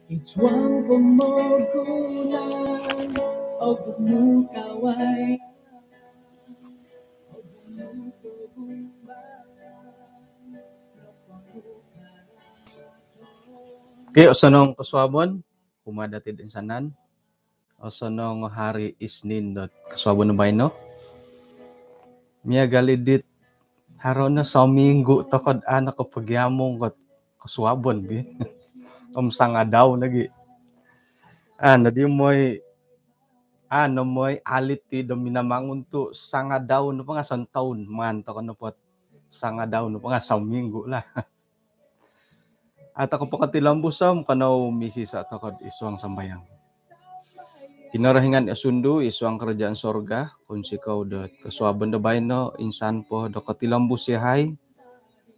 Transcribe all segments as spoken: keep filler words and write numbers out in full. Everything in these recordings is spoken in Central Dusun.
Id suang pomogunan, ogumu kawai. Okey, osonong kosuabon kumaa dati toinsanan. Osonong hari Isnin dot kosuabon baino. Miagal i dit haro no sominggu tokou do a' nokopogiamung dot kosuabon gi. Om sangadau nogi. A' nodi moi, a' no moi alit ti do Minamangun tu sangadau nopo nga sontoun, maan tokou nopo sangadau nopo nga sominggu lah. A' tokou po kotilombus om kanou misiso tokou id suang sambayang. Kinorohingan osundu id suang kerajaan sorga, kounsikou dot kosuabon do baino, insan po do kotilombus yahai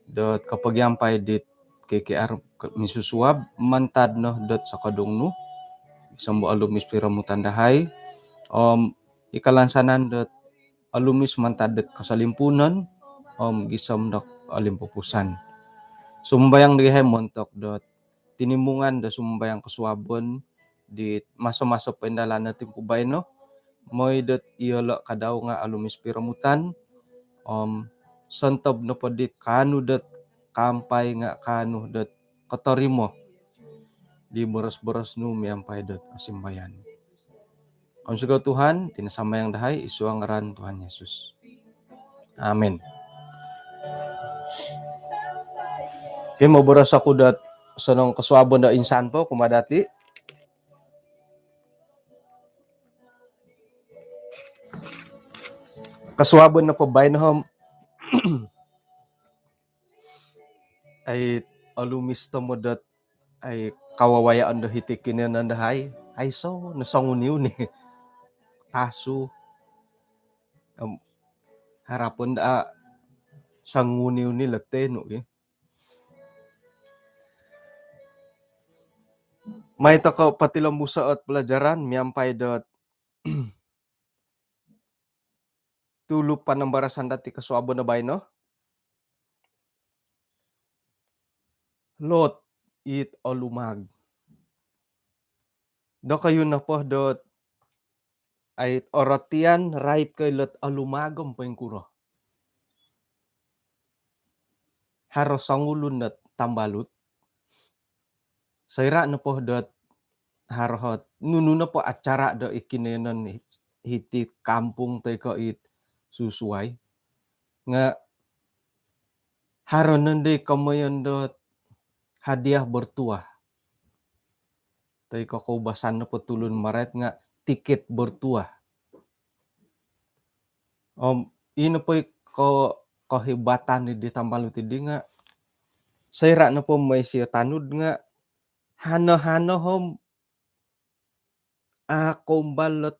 dot kopogiampai dit K K R misusuab mantad no dot sokodung nu, gisom do olumis piromutan dahai om i kalansanan dot olumis mantad dot kosolimpuunon om gisom do kolimpupuson. Sumambayang nogi yahai montok dot tinimungan do sumambayang kosuabon di maso-maso poindalanon timpu baino, moi dot iyolo kadau nga olumis piromutan om sontob nopo dit kaanu dot kaampai nga kaanu dot kotorimo di boros-boros nu miampai dot osimbayan. Kounsikou Tuhan, iti no sambayang dahai id suang ngaran Tuhan Yesus. Amin. Okey, moboros oku dot osonong kosuabon do insan po kumaa dati. Kosuabon nopo baino om ai olumis tomod dot ai kawawayaan do hiti kinoyonon dahai. Aiso no songuni-uni. Kasu. Om harapon do a' songuni-uni letih nu gi. Mai tokou potilombuso ot pelajaran miampai dot tulu panambarasan dati kosuabon do baino. Lot it olumaag. Dokoyu nopo dot ai orotian rait ko ilot olumaag om poingkuro? Haro songulun dot tambalut. Soira nopo dot haro ot nunu nopo acara do i kinoyonon hiti kampung toi ko it susuai nga haro nondo i komoyon dot hadiah bertuah. Toi ko koubasan nopo tulun marait nga tiket bertuah. Om ino po i ko- kohebatan di tambalut di nga soira nopo moi sio tanud nga hano-hano om a' koumbal dot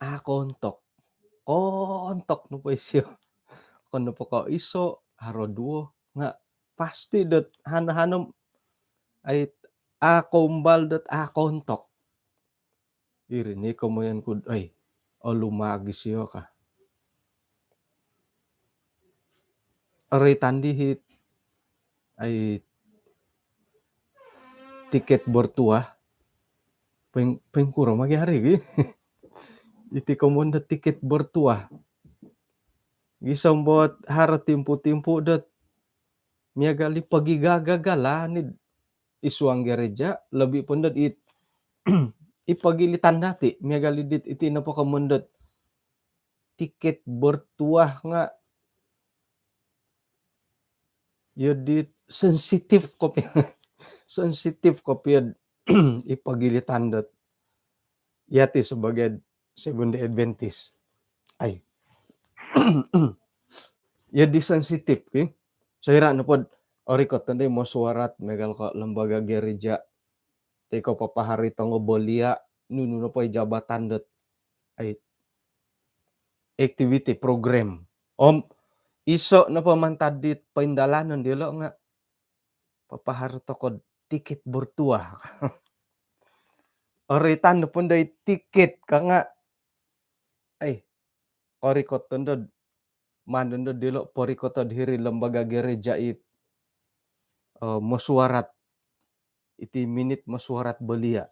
a' koontok. Koontok nopo isio. Okon nopo ko iso, haro duo nga pasti dot hano-hano ai a' koumbal dot a' koontok. Iri ni komoyon ku dot ai olumaag isio ka. Oroitan di hiti ai tiket bertuah. Poing- poingkuro magi hari gi. Iti komoyon dot tiket bertuah. Gisom dot haro timpu-timpu dot miagal i pogigagal-gagalan i id suang gereja, lobi po dot it i pogilitan dati miagal i dit iti nopo komoyon dot tiket bertuah nga iyo di sensitif kopio. Sensitif kopio i pogilitan dot yati sebagai Seventh Day Adventist. Ai. Iyo di sensitif ki. Soira nopo dot orikot tondo i mesyuarat miagal ko lembaga gereja toi ko papahari tongo belia nunu nopo i jabatan dot ai aktiviti program. Om iso nopo mantad dit poindalanon diolo nga papaharo tokou do tiket bertuah. Oroitan nopo dot tiket ka nga ai korikot tondo maan tondo diolo porikoto do hiri lembaga gereja it mesyuarat iti minit mesyuarat belia.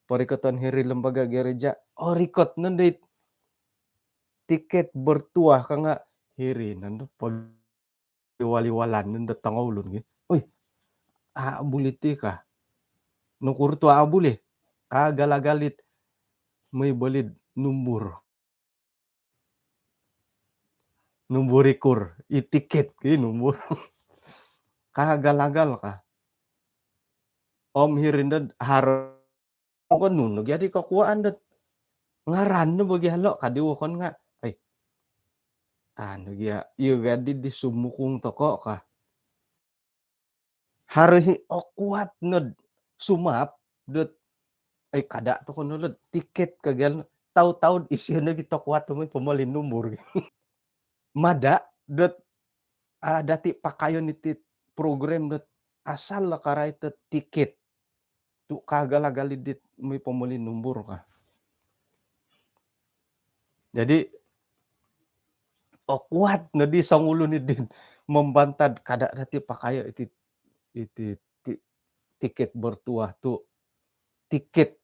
Porikoton hiri lembaga gereja, orikot nondo it tiket bertuah ka nga' hiri nondo pog- wali-walan nondo tongoulun gi. Oi, a' buli ti ka. Nokuro tu a' buli? Kaagal-agal it moi boli'd numbur. Numbur ikur, i tiket ki numbur. Kaagal-agal ka. Om hiri nondo'd haro kon nunu gia di kokuaan dot ngaran no bagi halo' kadi wokon nga'. Ai. Anu gia, iyo gadi di sumukung toko' ka. Haro hi okuat nod sumap dot, ai, kada' toko' nolod tiket ka gia. Tau-tau'd isio nogi tokuat tu moi pomoli numbur. Mada' dot, a, dati' pakayon iti program dot asal lo karait dot tiket tu' kaagal-agal i dit moi pomoli numbur ka. Jadi, okuat nodi songulun i din mambantad kada' dati' pakayo iti, iti ti-, tiket bertuah tu' tiket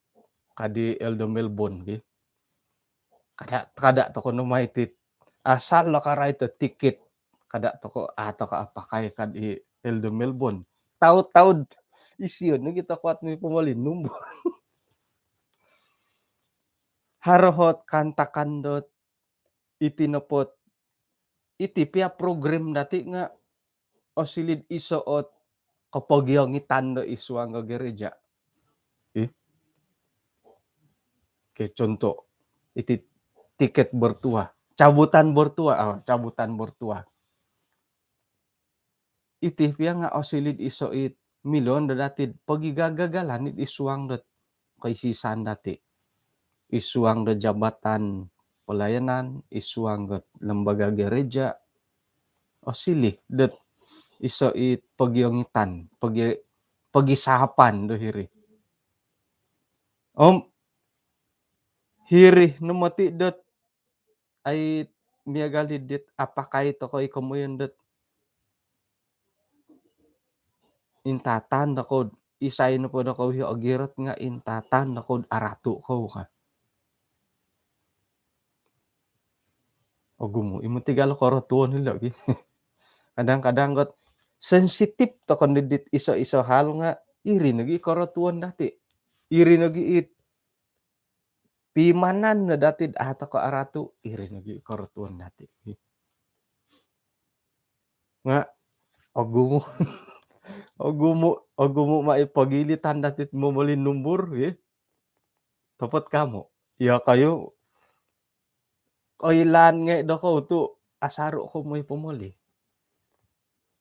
kadi Elder Melbon ki. Kada', kada' toko' no mai ti asal lo karait dot tiket. Kada' toko', a' toko' apakai kadi Elder Melbon. Tau-tau'd isio nogi tokuat moi pomoli numbur. Haro hot kaantakan dot iti nopo't, iti pia program dati' nga' osili'd iso' ot kopogiongitan do isuang do gereja. Ih. Oke, contoh. Iti tiket bertuah. Cabutan bertuah. Ah, cabutan bertuah. Iti pia nga' osili'd iso' it milo ndo dati'd pogigagagalan it isuang dot koisisan dati'. Isuang do jabatan pelayanan, isuang dot lembaga gereja, osili' dot iso' it pogiongitan, pogi-, pogisahapan do hiri. Om hiri no moti' dot ai miagal i dit apakai toko' i komoyon dot intatan dokou'd isai nopo dokou hi ogirot nga' intatan dokou'd aratu' kou ka. Ogumu' i moti' galo korotuon ilo' gi. Kadang-kadang got sensitif toko' ndi dit iso-iso hal nga' iri nogi i korotuon dati'. Iri nogi it pimanan no dati'd a' toko' aratu', iri nogi i korotuon dati'. Nga' ogumu', ogumu', ogumu' ma i pogilitan dati'd momoli numbur gi. Topot kamu'. Iyokoyu, oilaan ngai' dokou tu' asaru' kou moi pomoli.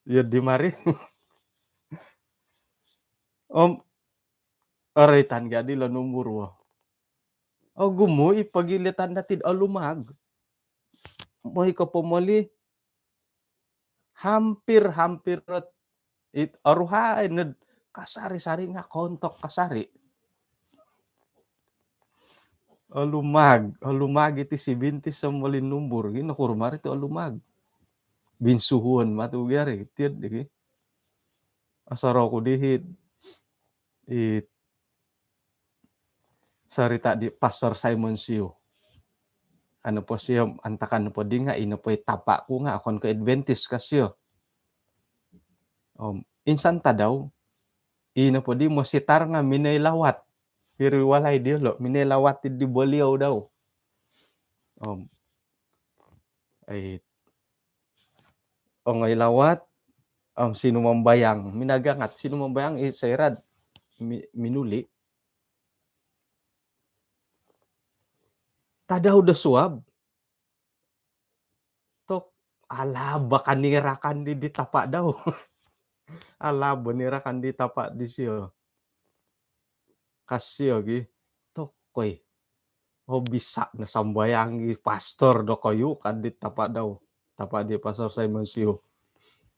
Iyo di mari. Om, oroitan gadi lo numbur wo. Ogumu' i pogilitan dati'd olumag. Moi ko pomoli, hampir-hampir rot it oruhai nod kasari-sari nga' kontok kasari. Olumag, olumag iti si bintis om oli numbur gi, nokuro mari ti olumag. Binsuhuon matu gi ari, tiod gi. Asaro ku di hit, it sarita' di Pastor Simon Siu. Anu po sio, antakan po di nga', ino po i tapa' ku nga' okon ko Adventist ka sio. Om insan tadau, ino po di mositar nga' minoi lawat. Hiri walai diolo', minoi lawat di beliau dau. Om ai, ongoi lawat, om sinumambayang, minagangat sinumambayang, i soira'd mi-, minuli'. Tadau do suab, tok, alaba kan ni rakan di, di tapa' dau. Alaba ni rakan di tapa' disio. Ka sio gi, tokoi. O, bisa' no sambayang i pastor dokoyu, ka di tapa' dau. Tapa' di Pastor Simon Siu.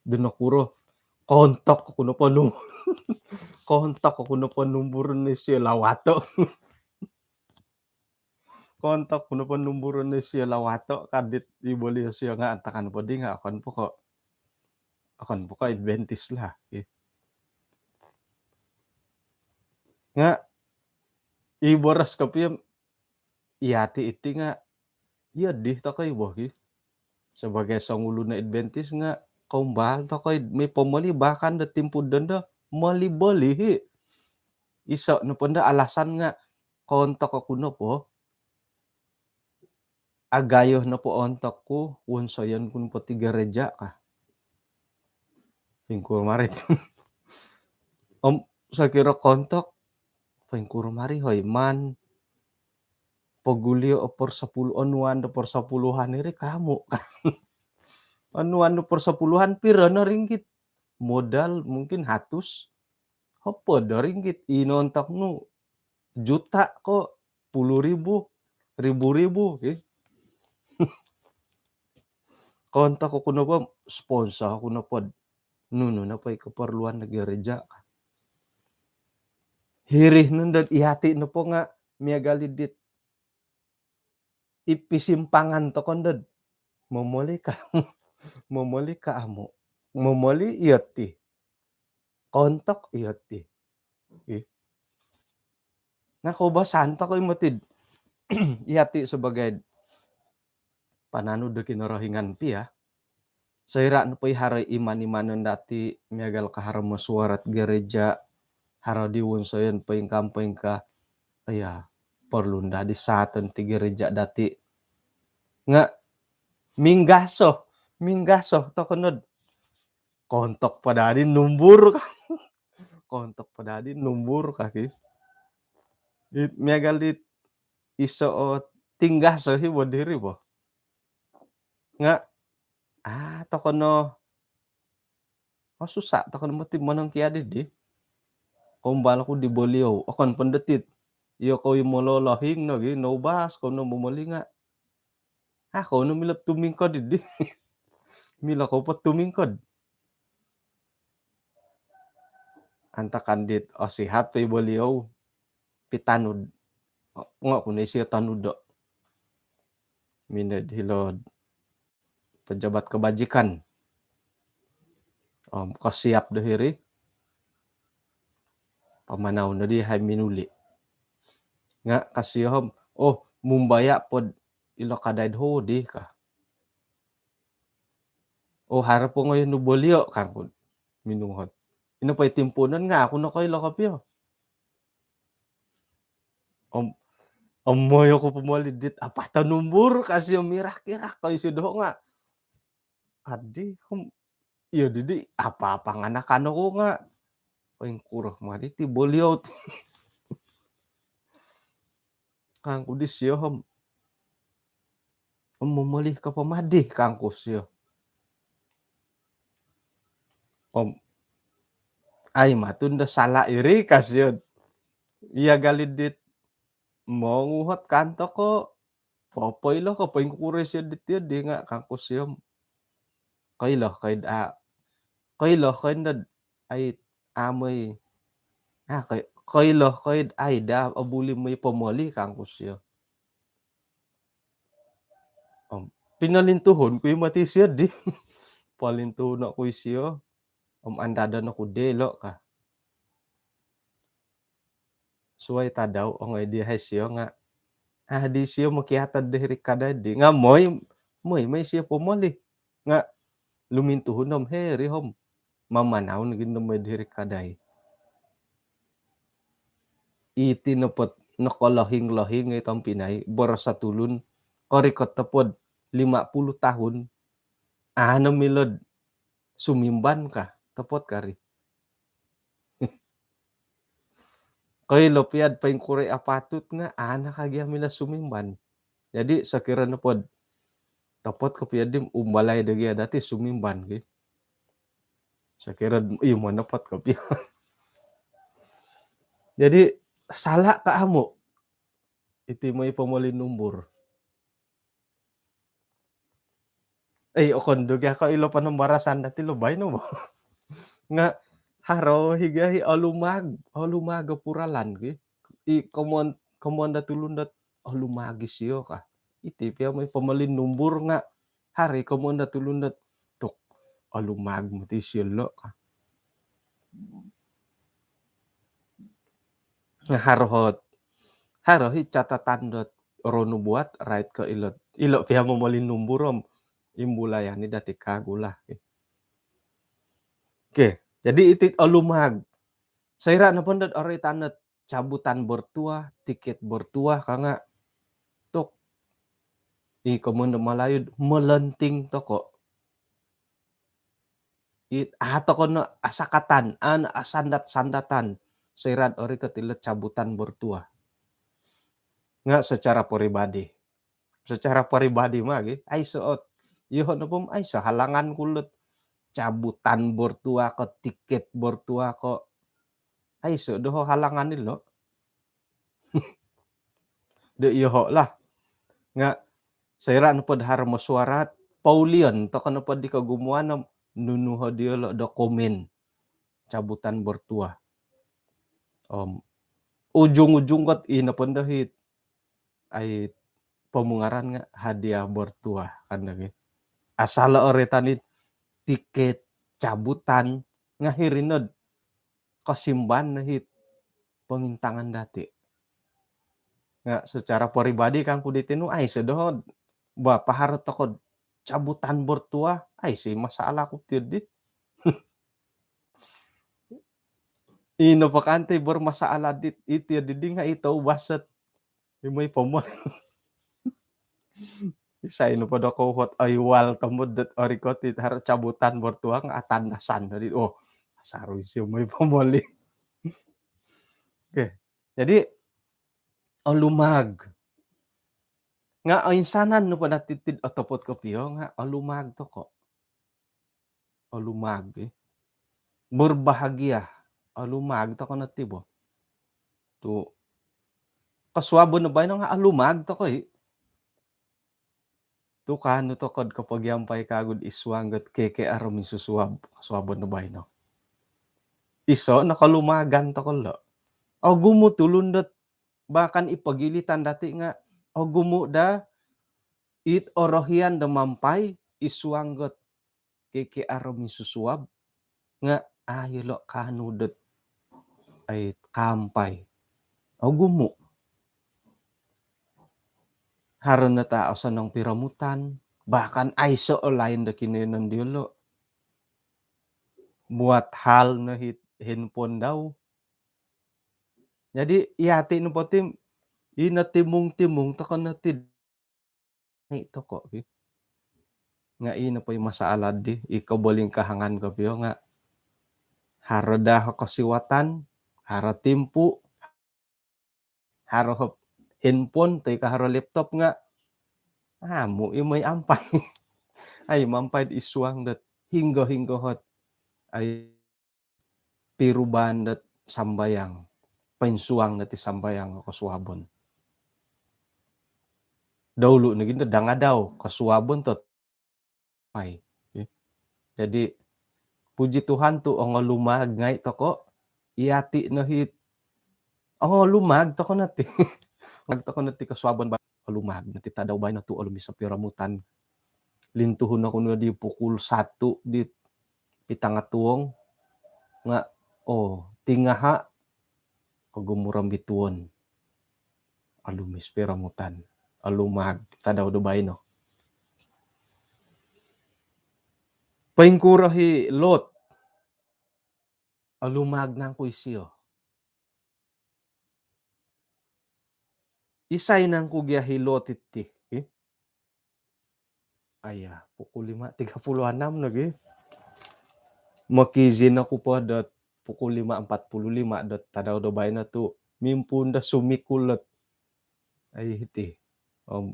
Di nokuro, kontok oku nopo num-, kontok oku nopo numbur ni sio lawato'. Kontok oku nopo numbur ni sio lawato', ka dit i beliau sio nga' antakan po di nga' okon po ko', okon po ko' Adventist lah. Ih. Nga' i boros kopio, iyati' iti nga' iyo di tokoi bo ki. Sebagai songulun Adventist nga' koumbal tokoi moi pomoli, bahkan do timpu dondo moli-boli hi. Iso' nopo ndo alasan nga' koontok oku nopo, agayo nopo ontok ku, wonsoyon ku nopo ti gereja ka. Poingkuro mari. Om sokiro koontok, poingkuro mari hoi man pogulio o persepuluh, onuan do persepuluhan iri kamu. Onuan do persepuluhan piro no ringgit? Modal mungkin hatus. Hopod do ringgit, i noontok nu juta ko puluh ribu, ribu-ribu ki. Koontok oku nopo, sponsor oku nopo nunu nopo i keperluan do gereja ka. Hiri nondo iyati' nopo nga' miagal i dit i pisimpangan toko' ndo, momoli ka, momoli ka amu', momoli iyo ti, koontok iyo ti. Ih. Nga' koubasan tokoi moti iyati' sebagai pananud do Kinorohingan pia. Soira' nopo i haro i iman-imanon dati' miagal ka haro mesyuarat gereja, haro di wonsoyon poingkaa-poingkaa, iya, perlu ndo di saaton ti gereja dati'. Nga' minggaso, minggaso toko' nod koontok po daa di numbur ka. Koontok po daa di numbur ka ki. Miagal di iso o tinggaso hi bo diri bo. Nga' aa toko' no, oh, susa' toko' no moti monongkiad di. Koumbal oku di boliou, okon po ndo ti iyokou i mololohing nogi, noubas kou no momoli nga' aa kou no milo tumingkod di. Milo kou po tumingkod. Antakan dit osihat po i boliou, pitanud. Ngo' ku no isio tanudo'. Minod hilo'd pejabat kebajikan. Om kosiap do hiri. Pamanau nodi hai minuli'. Nga' ka sio om, oh, mumbaya' pod ilo kadai'd hodi ka. Oh, haro po ngoyon nu bolio' kangku minuhot. Ino po i timpuunon nga' aku nokoilo kopio. Om, om moyo ku pomoli dit apat o numbur ka sio, mirak-irak ko isi doho' nga' adi, om iyo didi apa-apa nganakan oku nga' poingkuro mari ti bolio' ti kangku di sio om. Om momoli ko po madi kangku sio. Om ai matun do sala' iri ka sio. Iya gali dit monguhot kan toko', popoilo ko poingkuro sio dit iyo di nga' kangku sio om. Koilo koi'd a, koilo koi'd ai, amoi. Ah, koi-, koilo koi'd ai daa obuli moi pomoli kangku sio. Om pinolintuhun ku i moti sio di. Polintuhun oku i sio. Om andadon oku dilo' ka. Suwai tadau ongoi di hai sio nga' adi sio mokiatod do hiri kadai di nga' moi, moi, moi sio pomoli. Nga' lumintuhun om hiri om mamanau nogi ndo moi do hiri kadai. Iti nopo nokolohing-lohing i tompinai, boros o tulun korikot topod lima puluh tahun, aa no milo'd sumimban ka, topot kari. Koilo pia'd poingkuro i apatut nga' aa no kagi milo sumimban. Jadi sokiro nopod topot kopio di, umbalai do gia dati sumimban ki. Sokiro iyo monopot kopio. Jadi sala' ka amu' iti moi pomoli numbur. Ei, okon do gia ko ilo panambarasan dati lo baino bo. Nga' haro hi gia hi olumag, olumag o puralan ki. I komoyon, komoyon do tulun dot olumag i sio ka. Iti pia moi pomoli numbur nga' haro i komoyon do tulun dot tuk, olumag moti sio lo' ka. Nga haro hot, haro hi catatan dot Roh Nubuat, rait ko ilo, ilo pia momoli numbur om imbulayan ni dati kagu lah. Okey, jadi iti olumag. Soira nopo dot oroitan dot cabutan bertuah, tiket bertuah ka nga, tok, i komon do Malayu, melenting toko. It, ah, toko no asakatan, an asandat-sandatan. Soira orikot ilo cabutan bertuah. Nga secara peribadi. Secara peribadi magi, aiso ot. Yoho nopo om aiso halangan ku lot cabutan bertuah ko, tiket bertuah ko. Aiso doho halangan ilo. Do yoho lah. Nga soira nopo do haro mesyuarat, poulion toko nopo di kogumuan om nunu ho diolo do komen cabutan bertuah. Om ujung-ujung kot i nopo do hit, ai, pemungaran nga hadiah bertuah kan lagi. Asal oroitan it tiket cabutan nga hiri nod kosimban no hit pongintangan dati. Nga secara peribadi kangku di tinu, aiso doho ba paharo toko cabutan bertuah, aiso masalah ku tiyo di. Ino po kanto bermasalah dit, iti di, di nga ito basat. Imoi pomoli. Isai nopo do kouhot oiwal tomod dot orikot it haro cabutan bertuah nga atandasan. Jadi, oh, saru isio moi pomoli. Okey. Jadi, olumag. Nga oinsanan nopo dati tid otopot kopio nga olumag toko. Olumag, eh. Berbahagia. Olumag toko no ti bo. Tu kosuabon no baino nga olumag toko i. Tu kaanu toko do kopogiampai kagu id suang dot K K R minsusuab, kosuabon no baino. Iso no kolumagan toko lo. Ogumu tulun dot bahkan i pogilitan dati nga ogumu da it orohian do mampai id suang dot K K R minsusuab nga, ah, yolo kaanu dot, ai, kaampai. Ogumu. Haro no ta osonong piromutan, bahkan aiso o lain do kinoyonon diolo. Buat hal no hit handphone dau. Jadi, yati nopo ti, ino timung-timung toko no ti ngai toko ki. Nga ino po i masalah di, i kobolingkahangan kopio nga haro da kosiwatan, haro timpu, haro handphone, toi ko haro laptop nga amu i moi ampai. Ai, mampai id suang dot hinggo-hinggo hot, ai, pirubahan dot sambayang, poinsuang dati sambayang kosuabon. Daulu nogi do dangadau, kosuabon tot pai. Okey. Jadi, puji Tuhan tu ongolumaag ngai toko, yati no hit ongolumaag toko no ti. Ongolumaag toko no ti kosuabon ba-, olumaag no ti tadau baino tu olumis o piromutan. Lintuhun oku no di pukul satu di pitanga tuong nga, oh, tingaha ogumu rombituon. Olumis piromutan. Olumaag tadau do baino. Poingkuro hi Lot? Olumaag nangku isio? Isai nangku gia hi Lot iti? Eh? Aya, pukul lima tiga puluh enam lagi. Mokiizin oku po dot pukul lima empat puluh lima dot tadau do baino tu mimpuun do sumikul dot, ai, hiti. Om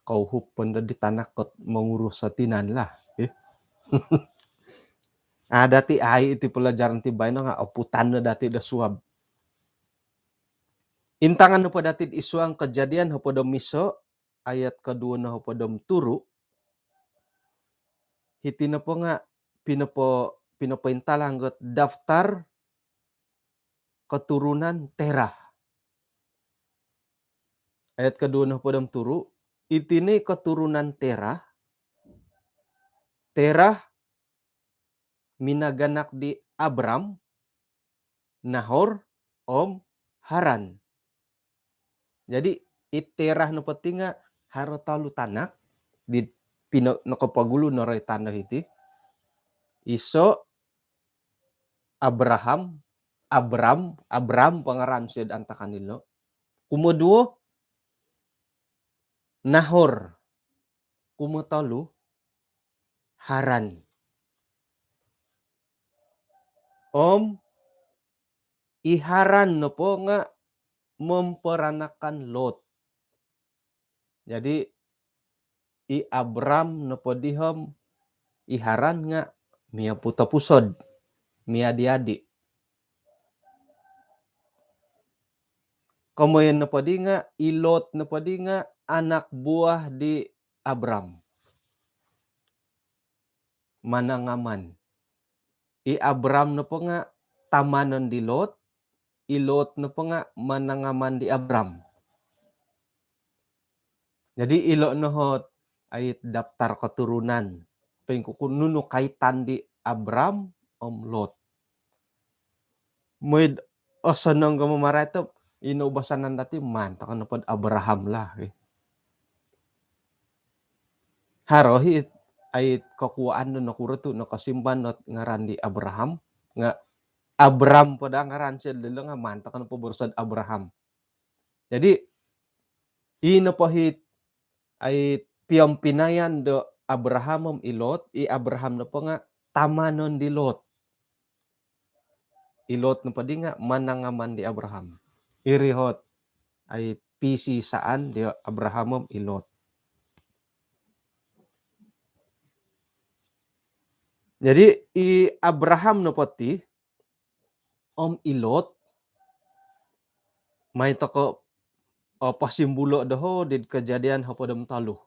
kouhup po do di tanak kot mongurus o tinan lah. Eh. Ah, dati ai iti pelajaran ti baino nga oputan no dati do suab. Intangan nopo dati id suang Kejadian hopod om iso, ayat koduo no hopod om turu. Hiti nopo nga pinopo-, pinopointalang dot daftar keturunan Terah. Ayat koduo no hopod om turu, iti no keturunan Terah. Terah minaganak di Abram, Nahor, om Haran. Jadi, i Terah nopo ti nga haro tolu tanak di pino-, nokopogulu noroitan do hiti. Iso Abraham, Abram, Abram po ngaran sio id antakan dilo. Kumoduo, Nahor. Kumotolu, Haran. Om i Haran nopo nga memperanakan Lot. Jadi, i Abram nopo di om i Haran nga mioputopusod, miadi-adi. Komoyon nopo di nga, i Lot nopo di nga anak buah di Abram. Manangaman. I Abram nopo nga tamanon di Lot, i Lot nopo nga manangaman di Abram. Jadi, ilo no ot ai daftar keturunan. Poingkuku nunu kaitan di Abram om Lot. Mooi do osonong ko mamarait tu, i noubasanan dati, maan toko nopo do Abraham lah, eh. Haro i, ai kokuaan do nokuro tu nokosimpan dot ngaran di Abraham, nga Abram po do ngaran sio dilo nga maan toko nopo boroso do Abraham. Jadi, i nopo i, ai piompinayan do Abraham om i Lot, i Abraham nopo nga tamanon di Lot. I Lot nopo di nga manangaman di Abraham. Iri ot ai pisisaan di Abraham om i Lot. Jadi, i Abraham nopo ti om i Lot, mai toko, eh, posimbulo doho di Kejadian hopod om tolu.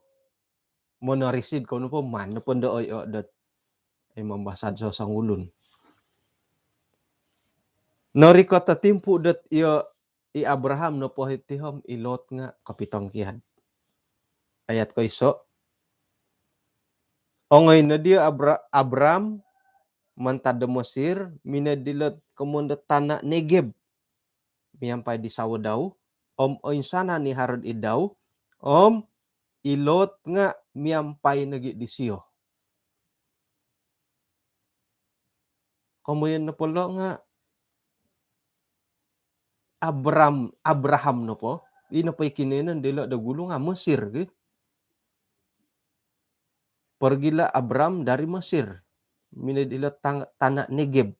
Monorisi ko nopo maan nopo do oi o dot, eh, mambasa do sosongulun. Norikot o timpu dot io i Abraham nopo hiti om i Lot nga kopitongkiad. Ayat koiso. Ongoi no dio Abra-, Abram mantad do Mesir, minoi dilo komoyon do tana Negeb miampai di sawo dau, om oinsanan i haro id dau, om i Lot nga miampai nogi disio. Komoyon nopo lo nga Abram, Abraham nopo, i nopo i kinoyonon dilo do gulu nga Mesir, ki. Pergilah Abram dari Mesir, minoi dilo tang-, tana Negeb.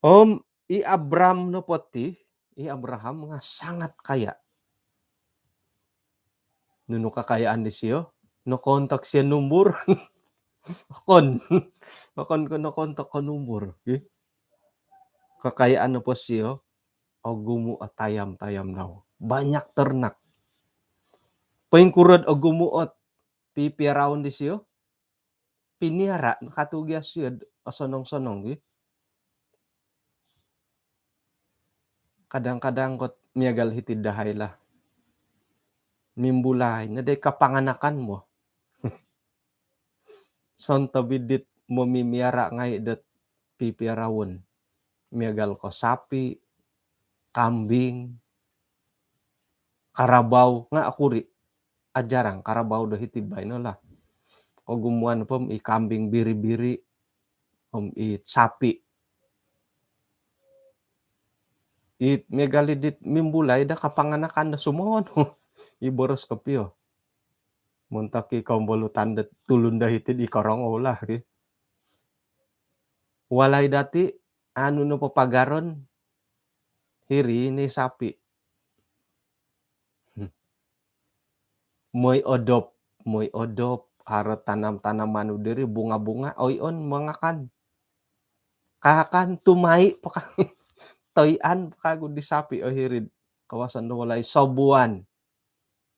Om i Abram nopo ti, i Abraham nga sangat kaya. Nunu kakayaan disio? Nokoontok sio numbur? Okon. Okon ko nokoontok ko numbur, ki. Kakayaan nopo sio, ogumu o tayam-tayam dau. Banyak ternak. Poingkuro do ogumu o pipiaraon disio? Piniara, nakatugas sio do osonong-sonong, ki. Kadang-kadang ko miagal hiti dahai lah. Mimbulai no dai kapanganakan bo. Sontob i dit momimiara ngai dot pipiaraon. Miagal ko sapi, kambing, karabau, nga okuri. Ajarang karabau do hiti baino lah. Kogumuan po om i kambing biri-biri, om i sapi. I miagal i dit mimbulai do kapanganakan do sumono. I boros kopio. Montok i kombolutan dot tulun do hiti di korongou lah, ki. Walai dati, anu no papagaron, hiri ni sapi. Hmm. Mooi odop, mooi odop, haro tanam-tanaman diri, bunga-bunga, oi on mangakan. Kaakan tumai paka-, toian po kagu di sapi, oh, hiri do kawasan do walai sobuan.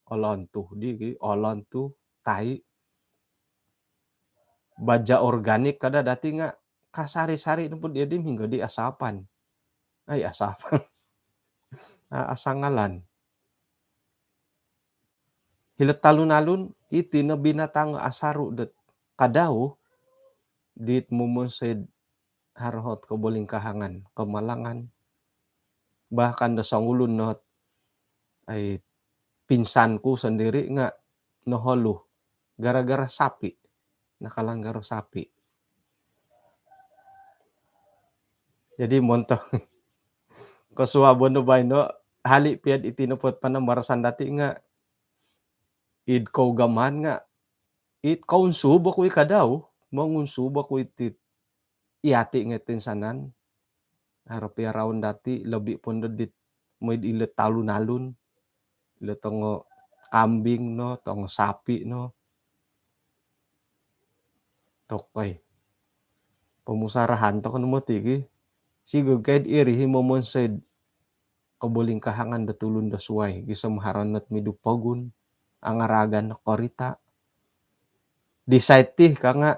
Olontu di, ki, olontu, tai. Baja organik kada dati nga kasari-sari nopo dia di minggu di asapan. Ai, asapan. A-, asangalan. Hilo talun-alun, iti no binatang asaru dot kadau dit momonsoi do haro ot kobolingkahangan, kemalangan. Bahkan do songulun no, ai, pinsan ku sendiri nga noholu gara-gara sapi. Nakalanggar sapi. Jadi montok kosuabon do baino, hali piad iti nopo panambarasan dati nga id kougamaan nga it kounsub oku i kadau, mongunsub oku iti, iyati ngai toinsanan. Haro piaraon dati, lobi pondo dit mooi ilo talun-alun, ilo tongo kambing no, tongo sapi no. Tokoi. Pomusarahan toko no moti gi. Sigog kaid iri hi momonsoi'd kobolingkahangan do tulun do suai, gisom haro not midu pogun, angaragan do korita. Disait ti ka nga,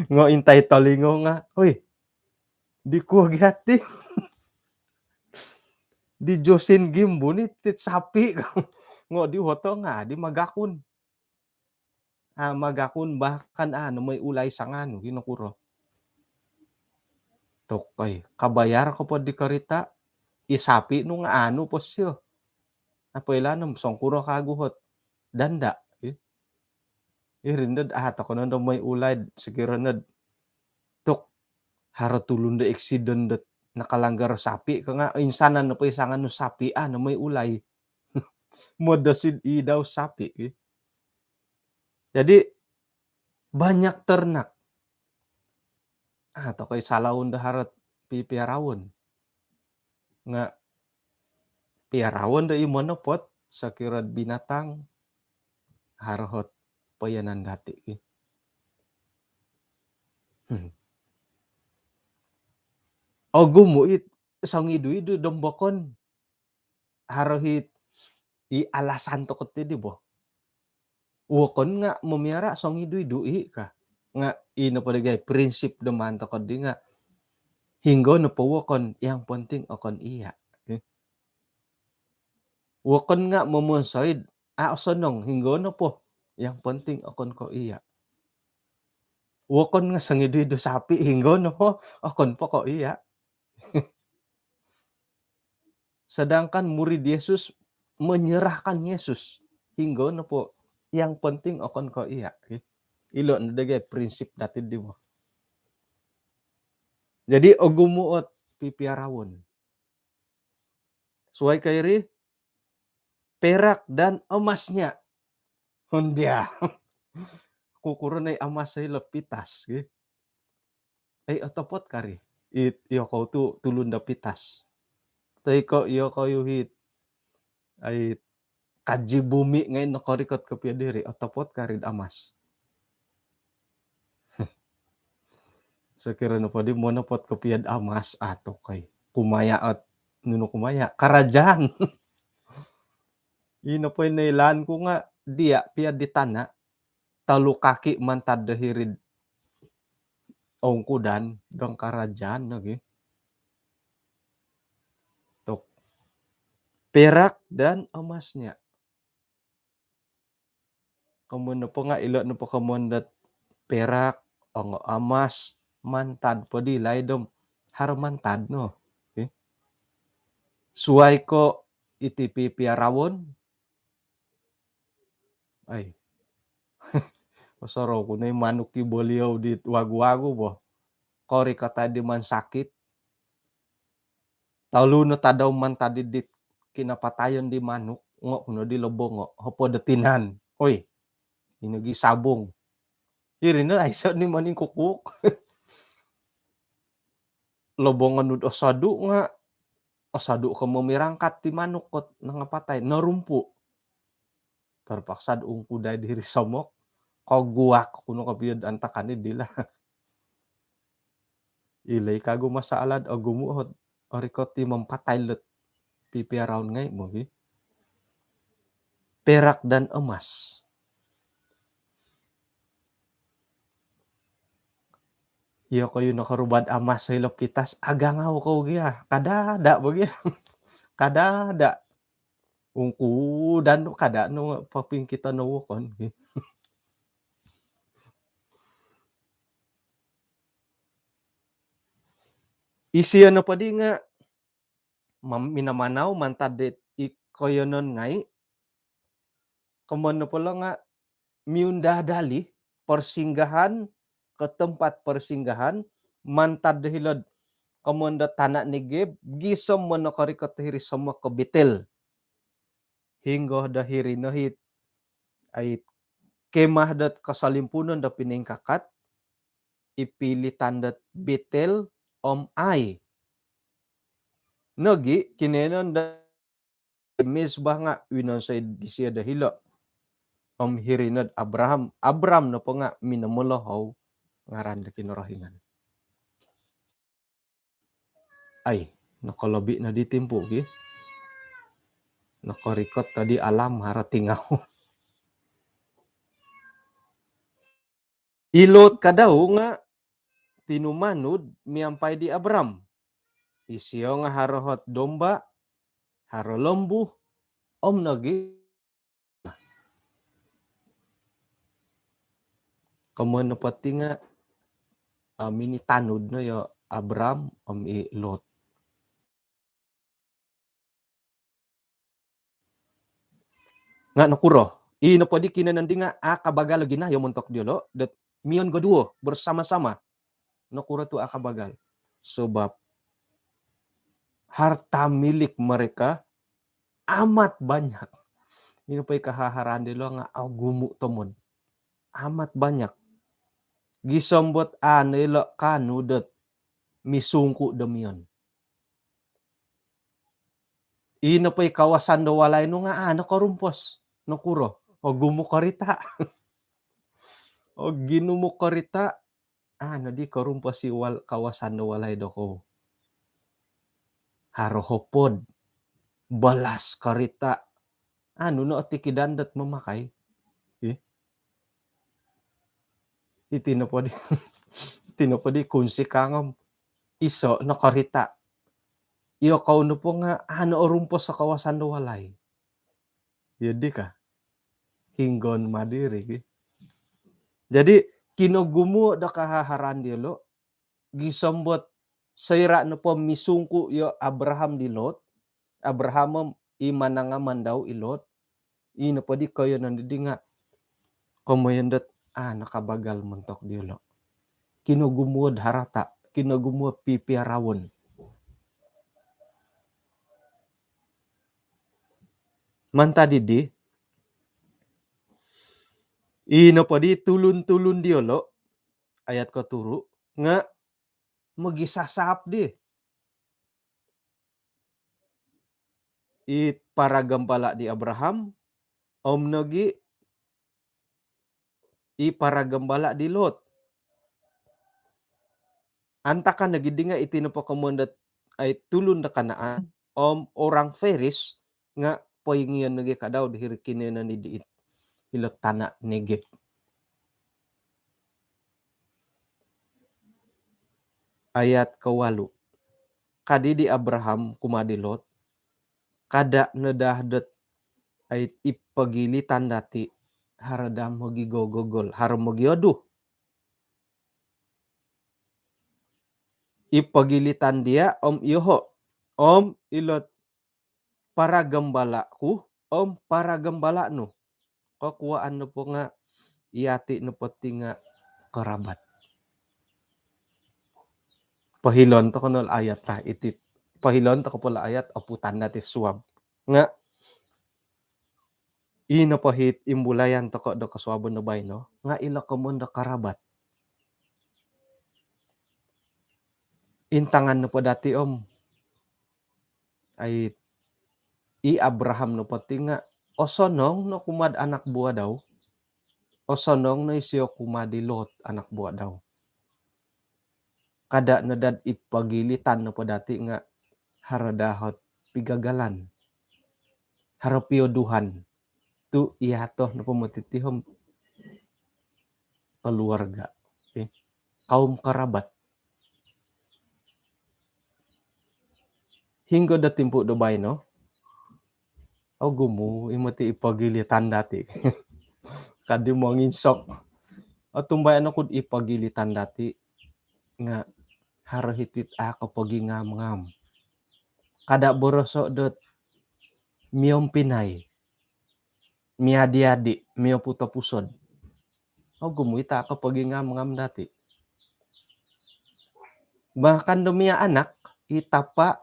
ngo intai tolingo nga, oi, di kuo giat ti. Di josin gimbun iti sapi. Ngo di hoto nga, di magakun. Ah, magakun bahkan, ah, nomoi ulai sanganu, ginokuro. Tokoi, kabayar ko po di korita, i sapi nu nga anu po sio. Apo ilo nom songkuro kagu hot danda. Ih. Iri nod, ah, toko nondo moi ulai, sekira nod. Tok, haro tulun do eksiden dot nakalanggar sapi, ka nga insanan nopo i sanganu sapi, ah, nomoi ulai. Modosid i dau sapi, ih. Jadi, banyak ternak. Ah, tokoi salaun do harot pipiaraon. Nga piaraon do i monopot, sokirod binatang, haro hot poyanan dati, ih. Hmm. Ogumu it songidu-idu dombokon. Haro hit i alasan toko ti di bo. Wokon nga momiara songidu-idu i ka. Nga ino po dagai prinsip do maan toko di nga, hinggo nopo wokon, yang penting okon iya. Eh. Wokon nga momonsoi'd, ah, osonong, hinggo nopo, yang penting okon ko iya. Wokon nga songidu-idu sapi, hinggo nopo, okon po ko iya. Sedangkan murid Yesus menyerahkan Yesus. Hinggo nopo, yang penting okon ko iya. Ilo no dagai prinsip dati di mo. Jadi, ogumu ot pipiaraon. Suai ko iri, perak dan emasnya. Hondia. Kukuro nai amas ilo pitas, gi. Ai, otopot kari. It, iyokou tu tulun do pitas. Toi ko iyokoyu hit, ai, kaji bumi ngai nokorikot kopio diri, otopot kari do amas. Sokiro nopo di monopot kopio do amas, ah, tokoi. Kumaya ot, nunu kumaya, karajaan. Ino po i noilaan ku nga dia pia di tana, tolu kaki mantad do hiri'd ongkudan dong karajaan lagi. Tok. Perak dan emasnya. Komoyon nopo nga ilo nopo komoyon dot perak, ongo amas, mantad po di laid om haro mantad no. Okey. Suai ko iti pipiaraon. Ai. Osorou ku nai manuk i boliou di wagu-wagu bo. Korikot ai di mansakit. Tolu no tadau mantad di kinapatayon di manuk, ngo ku no di lobongo, hopod do tinan. Oi, ino gi sabung. Iri no aiso ni maningkukuk. Lobongon nu'd osodu nga, osodu ko momirangkat ti manuk kot nangapatai, norumpu. Terpaksa do ungkudai diri somok, koguak ku no kopio'd antakan i dila. Ilo i kagu masalah do ogumu ot orikot i mampatai lot pipiaraon ngai mo gi. Perak dan emas. Iyokoyu nokoruba'd amas ilo pitas, agangau kou gia. Kada ada bo gia. Kada ada. Ungkudan no kada no papingkito no wokon. Isio nopo di nga minamanau mantad dit i koiyonon ngai', komoyon nopo lo nga' miundadali persinggahan ke tempat persinggahan mantad do hilo'd komoyon do tana' Negeb gisom monokorikot hiri somok ko Betel. Hinggo do hiri no hit ai kemah dot kosolimpunon do pinoingkakat, i pilitan dot Betel om Ai. Nogi' kinoiyonon do mizbah nga' winonsoi disio do hilo'. Om hiri nod Abraham, Abram nopo nga' minomolohou ngaran do Kinorohingan. Ai, nokolobi' nodi timpu' ki. Nokorikot todi alam haro tingau. I Lot kadau nga' tinumanud miampai di Abram. Isio nga' haro hot domba, haro lombu, om nogi' komoyon nopo ti nga' minitanud no yo Abram om i Lot. Nga' nokuro? I nopo di kinoiyonon di nga' a' kabagal o ginayo montok diyolo' dot miyon goduwo bersama-sama. Nokuro tu a' kabagal? Sebab harta milik mereka amat banyak. I nopo i kahaharaan dilo' nga' ogumu' tomod. Amat banyak. Gisom dot a' no ilo' kaanu dot misungku' do miyon. I nopo i kawasan do walai nu nga' a' no korumpos. Nokuro? Ogumu' korita'. Oginumu' korita'. A' nodi korumpos i wal- kawasan do walai dokou. Haro hopod, balas korita'. Anu no otikidan dot mamakai. Ih. Iti nopo di, iti nopo di kunsi kangom. Iso no korita'. Iyokou nopo nga' a' no orumpos o kawasan do walai. Iyo di ka. Hinggon madiri ki. Jadi, kinogumu' do kahaharaan diyolo', gisom dot soira' nopo misungku' yo Abraham di Lot, Abraham om i manangaman dau i Lot, i nopo di koiyonon di nga' komoyon dot a' no kabagal montok diyolo'. Kinogumu'd harata', kinogumu'd pipiarawon. Mantad di di, i nopo di tulun-tulun diyolo', ayat koturu', nga' mogisasap di. I para gambala' di Abraham, om nogi' i para gambala' di Lot. Antakan nogi' di nga' iti nopo komoyon dot ai tulun do Kanaan, om orang Feris nga' poingiyon nogi' kadau di hiri kinoiyonon di diit. Ilo tana' Negeb. Ayat kowalu'. Kadi di Abraham kumaa di Lot, kada' no daa dot ai ipogilitan dati', haro daa mogigogogol, haro mogiodu. Ipogilitan diya' om iyoho', om ilo para gambala' ku, om para gambala' nu. Kokuwaan nopo nga' iyati' nopo ti nga' kerabat. Pohilon toko' no ayat lah iti. Pohilon toko' po lah ayat, oputan dati' suab. Nga' i nopo hit imbulayan toko' do kosuabon do baino nga' ilo komoyon do kerabat. Intangan nopo dati' om ai i Abraham nopo ti nga' osonong no kumaa'd anak buah dau. Osonong no isio kumaa di Lot anak buah dau. Kada' no daa'd ipogilitan nopo dati' nga' haro daa hot pigagalan, haro pioduhan. Tu' iyati' nopo moti ti om keluarga, eh, kaum kerabat. Hinggo do timpu' do baino, ogumu' i moti ipogilitan dati'. Kadi monginsok. Otumbayaan oku'd ipogilitan dati' nga' haro hiti'd a' kopogingam-ngam. Kada boroso dot miompinai, miadi-adi, mioputopusod. Ogumu it a' kopogingam-ngam dati. Bahkan do miaanak, i tapa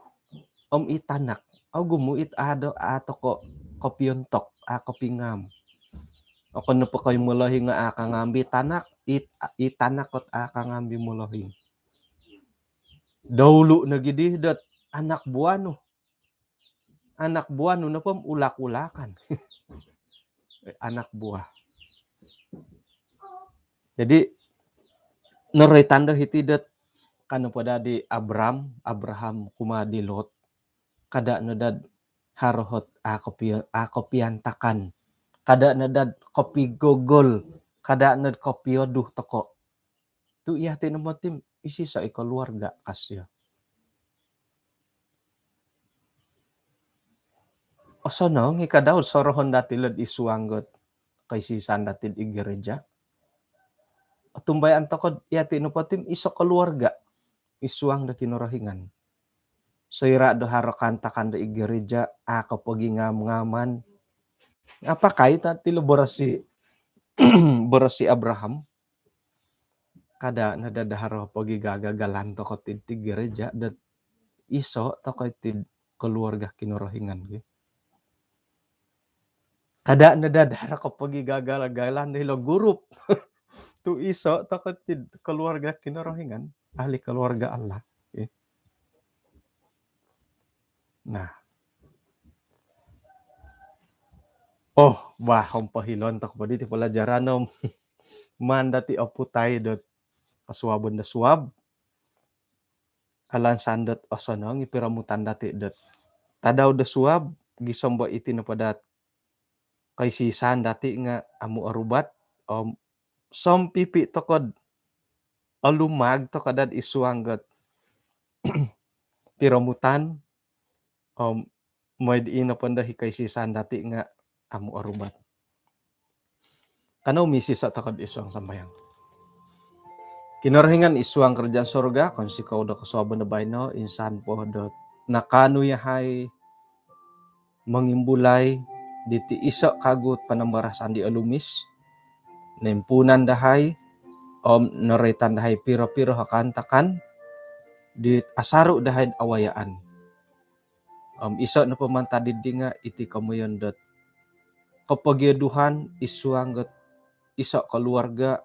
om i tanak, ogumu it a' do, a' toko kopiontok, a' kopingam. Okon nopo ko i molohing nga a' kangam di tanak, i, i tanak ot a' kangam di molohing. Doulu nogi di dot anak buah nu. Anak buah nu nopo om ulak-ulakan. Anak buah. Jadi, noroitan do hiti dot, ka nopo daa di Abram, Abraham kumaa di Lot, kada no daa haro ot a' kopio-, a' kopiantakan. Kada no daa kopigogol, kada no kopiodu toko. Tu' iyati' no moti om isoiso i koluarga, ka sio. Osonong i' ka dau sorohon dati' lo'd id suang dot koisisan dati'd id gereja. Otumbayaan toko'd iyati' no moti om iso koluarga id suang do Kinorohingan. Soira' do haro kaantakan do id gereja, a' kopogingam-ngaman. Apakai ta tilo boros i, boros i Abraham. Kada no daa haro pogigagal-gagalan toko tid, tid gereja dot iso toko tid koluarga Kinorohingan ki. Kada no daa haro kopogigagal-gagalan do hilo gurup. Tu' iso toko tid koluarga Kinorohingan, ahli koluarga Allah ki. Nah. Oh, bah, om pohilon toko po diti pelajaran om. Maan dati' oputai dot kosuabon do suab. Alansan dot osonong i piromutan dati' dot tadau do suab, gisom bo iti nopo dot koisisan dati' nga amu' orubat, om sompipi' toko'd olumag toko' daa'd id suang dot piromutan, om moi'd ino pondo i koisisan dati' nga amu' orubat. Kanou misiso' toko'd id suang sambayang. Kinorohingan id suang kerajaan sorga, kounsikou do kosuabon do baino, insan po do nakaanu yahai mongimbulai diti iso' kagu panambarasan di olumis, noimpuunan dahai om noroitan dahai piro-piro o kaantakan dit asaru' dahai'd awayaan. Om iso' nopo mantad diddi nga' iti komoyon dot kopogioduhan id suang dot iso' koluarga',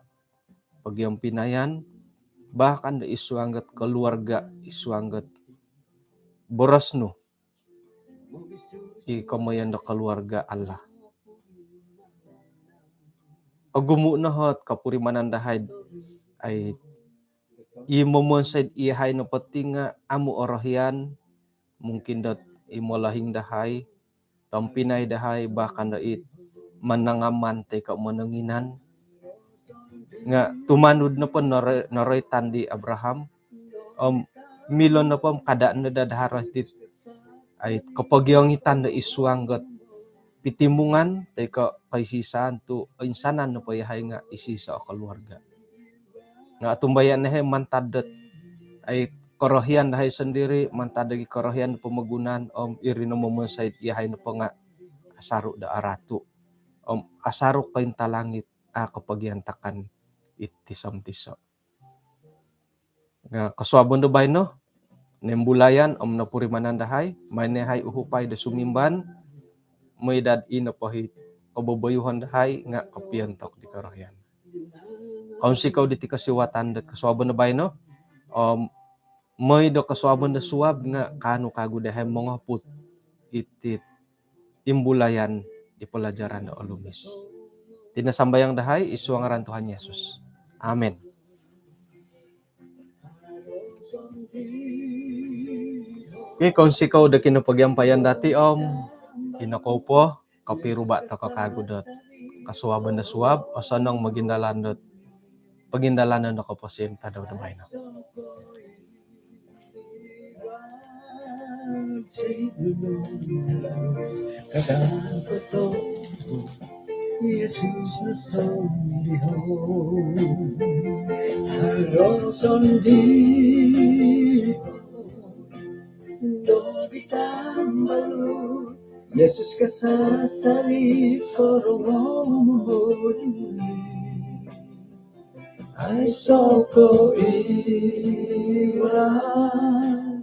pogiompinayan, bahkan do id suang dot koluarga', id suang dot boros nu, i komoyon do koluarga' Allah. Ogumu' no ot kopurimanan dahai'd ai i momonsoi'd iyahai nopo ti nga' amu' orohian, mungkin dot i molohing dahai, tompinai dahai, bahkan do it manangaman toi ko' mononginan. Nga' tumanud nopo noro-, noroitan di Abraham, om milo nopo om kada' no daa haro iti ai kopogiongitan do id suang dot pitimbungan toi ko' koisisan tu' oinsanan nopo yahai nga' isoiso' o koluarga'. Nga' otumbayaan dahai mantad dot ai korohian dahai sondiri', mantad dagi korohian do pomogunan, om iri no momonsoi'd iyahai nopo nga' asaru' do aratu', om asaru' kointalangit, a' kopogiantakan iti som tiso'. Nga' kosuabon do baino, noimbulayan om nopurimanan dahai, maan no yahai uhupai do sumimban, moi dot ino po i koboboyuhon dahai nga' kopiontok di korohian. Kounsikou diti kosiwatan dot kosuabon do baino, om moi do kosuabon do suab nga' kaanu kagu dahai mongoput iti imbulayan di pelajaran do olumis. Iti no sambayang dahai id suang ngaran Tuhan Yesus. Amin. Okey, kounsikou do kinopogiampayan dati' om ino kou po, kopiruba' toko' kagu dot kosuabon do suab, osonong mogindalan dot pogindalanon do koposion tadau do baino. Yesus kasasari korongou mumoduli. Aiso ko ira